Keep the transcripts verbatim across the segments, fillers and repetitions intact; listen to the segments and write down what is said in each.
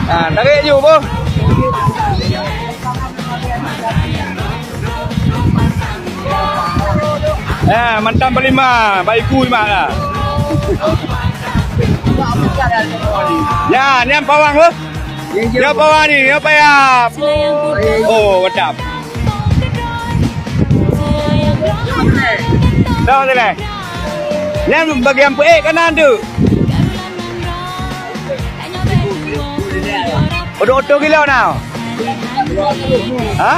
Ha, tarék ju, boh. Ha, mantong panglima, bak iku imak lah. Ya, nyan pawang, boh. Nyoe pawang ni, nyoe payah. Oh, mantap. Dah, dah, dah. Nyan bagian peuék kanan tu. Peuduek ateuh kilo na? Ha?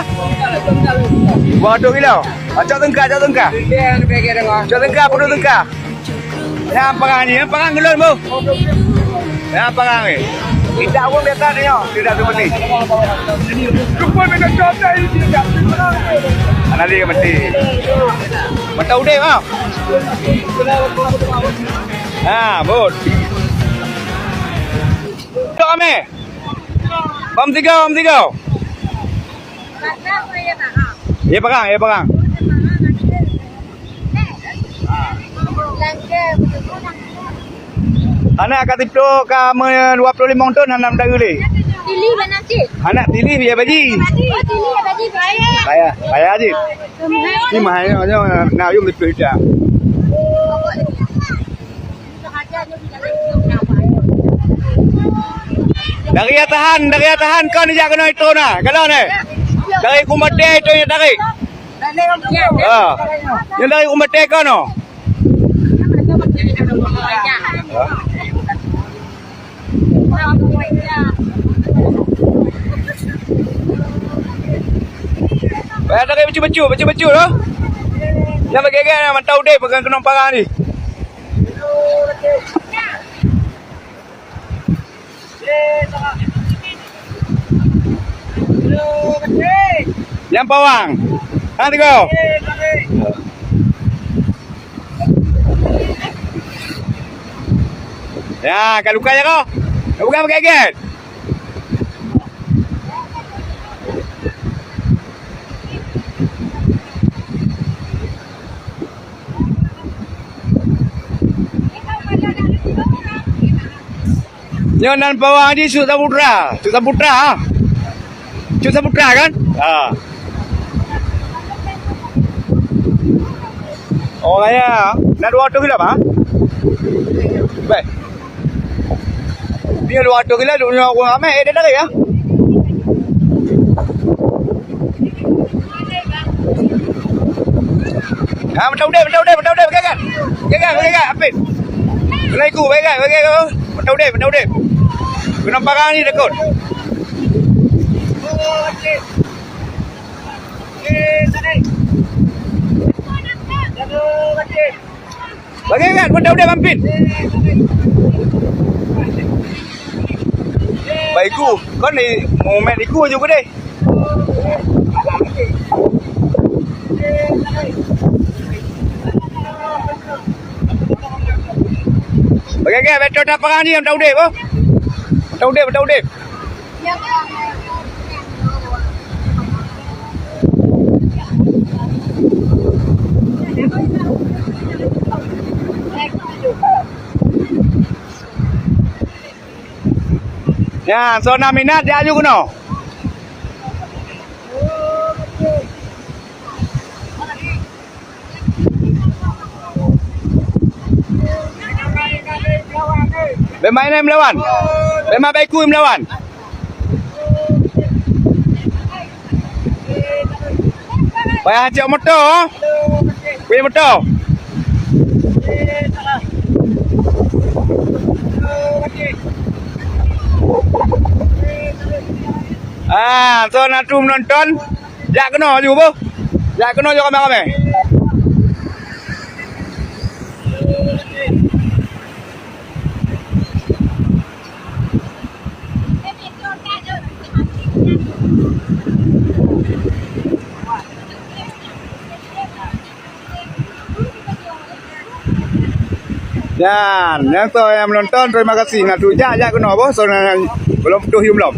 Dua ateuh kilo. Ah, cok teungka, cok teungka. Cok teungka, peuduek teungka. Nyan parang ni, nyan parang ulôn, boh. Nyan parang ni. Tidak pun biasa ni, nyoe. Tidak seperti. Anak dia mati. Mata udeh, ha? Ha, bot. Tok Amé. Bam tiga, bam tiga. Ya parang, ya parang. Anak ka tiplo ka me dua puluh lima thon hana meudayu lé. Tili mana cik? Anak tili biaya baji. Oh, tili ya baji. Payah, payah cik. Ni mahal nyoe, nyoe na yum lipih dah. Dari atahan, dari atahan kon jak keunoe itu na. Kalau ni. Dari kumate itu yang tarik. Ha. Yang dari kumate kon no. Payah tarék bacut-bacut, bacut-bacut tu. Nyan bak gét-gét mantong udeb peugah keunong parang ni. Nyan pawang. Ha, tiga. Ya, ka lukai ya kau. Ka peugah pakai gét. Nyoe nan pawang jih Cut Saputra. Cut Saputra, ha? Cut Saputra, kan? Ha. Oh, ya. Nak dua ratus kilo, ha? Baik. Dia dua ratus kilo, duk nyoe ureueng ramé, eh, dia tarik, ya? Ha, mantong udeb, mantong udeb, mantong udeb, gagal. Gagal, gagal, apit. Kena iku, gagal, gagal. Mantong udeb, mantong udeb. Kena parang ni takut. Bagi kan, pun dah udeb mampit. Bak iku, kon ni momen iku aju keudeh. Bagi kan, betul dah parang ni, dah udeb, oh. Dah udeb, dah udeb. Nyan, soe na minat, jak aju keunoe. Bèk main meulawan. Bèk main bak iku meulawan. Payah cok moto, oh. Kuih moto. Ah, so na tu menonton. Jak keunoe aju boh. Jak keunoe aju ramé-ramé. Dan, nyang soe nyang menonton, terima kasih. Nah, tu jak, jak keunoe boh, soe nyang belum putôh yum lom.